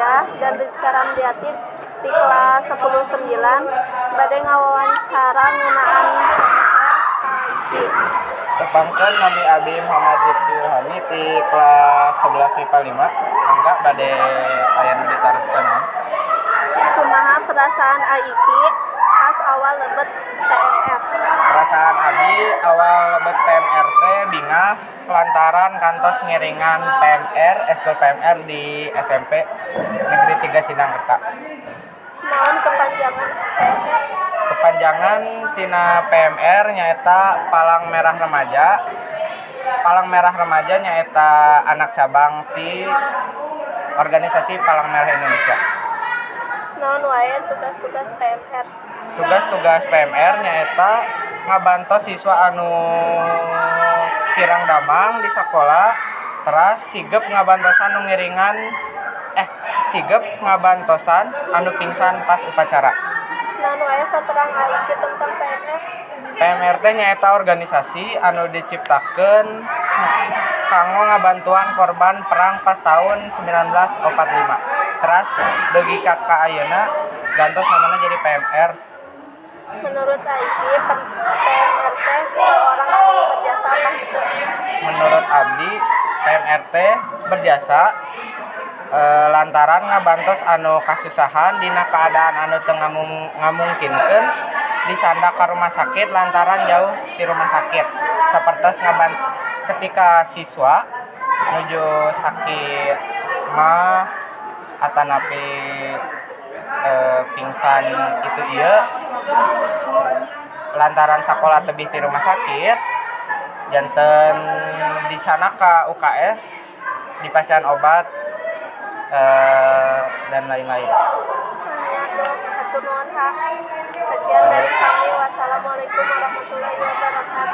Nurhidayah dan Rizka Ramdiati di kelas 10.9 bade ngawawancara ngeunaan PMR ka Iki. Tepangkeun, nami abi Muhammad Rifki Ilhami ti kelas 11 MIPA 5. Mangga, bade aya nu ditaroskeun? Kumaha perasaan Aiki pas awal lebet PMR? Perasaan abi awal lebet PMR teh bingah lantaran kantos ngiringan PMR, eskul PMR di SMP Negeri 3 Sindangkerta. Naon kepanjangan PMR? Kepanjangan tina PMR nyaeta Palang Merah Remaja. Palang Merah Remaja nyaeta anak cabang ti organisasi Palang Merah Indonesia. Naon wae tugas-tugas PMR? Tugas-tugas PMR nyaeta ngabantos siswa anu kirang damang di sekolah, teras sigep ngabantosan nu ngiringan, sigep ngabantosan anu pingsan pas upacara. Naon wae saterang Aiki tentang PMR? PMR teh nyaeta organisasi anu diciptakeun kanggo ngabantuan korban perang pas tahun 1945, teras dugi ka ayeuna gantos namanya jadi PMR. Menurut Aiki, PMR teh seorang anu berjasa apa henteu? Menurut abdi, PMR teh berjasa lantaran ngabantos anu kasusahan dina keadaan anu teu ngamungkinkeun dicandak ka rumah sakit lantaran jauh di rumah sakit, sapertos ngaban ketika siswa nuju sakit mah atanapi pingsan itu ieu, lantaran sekolah tebih di rumah sakit, janten dicandak ka UKS, dipasihan obat dan lain-lain. Nya atuh, hatur nuhun ha. Sekian dari kami. Wassalamualaikum warahmatullahi wabarakatuh.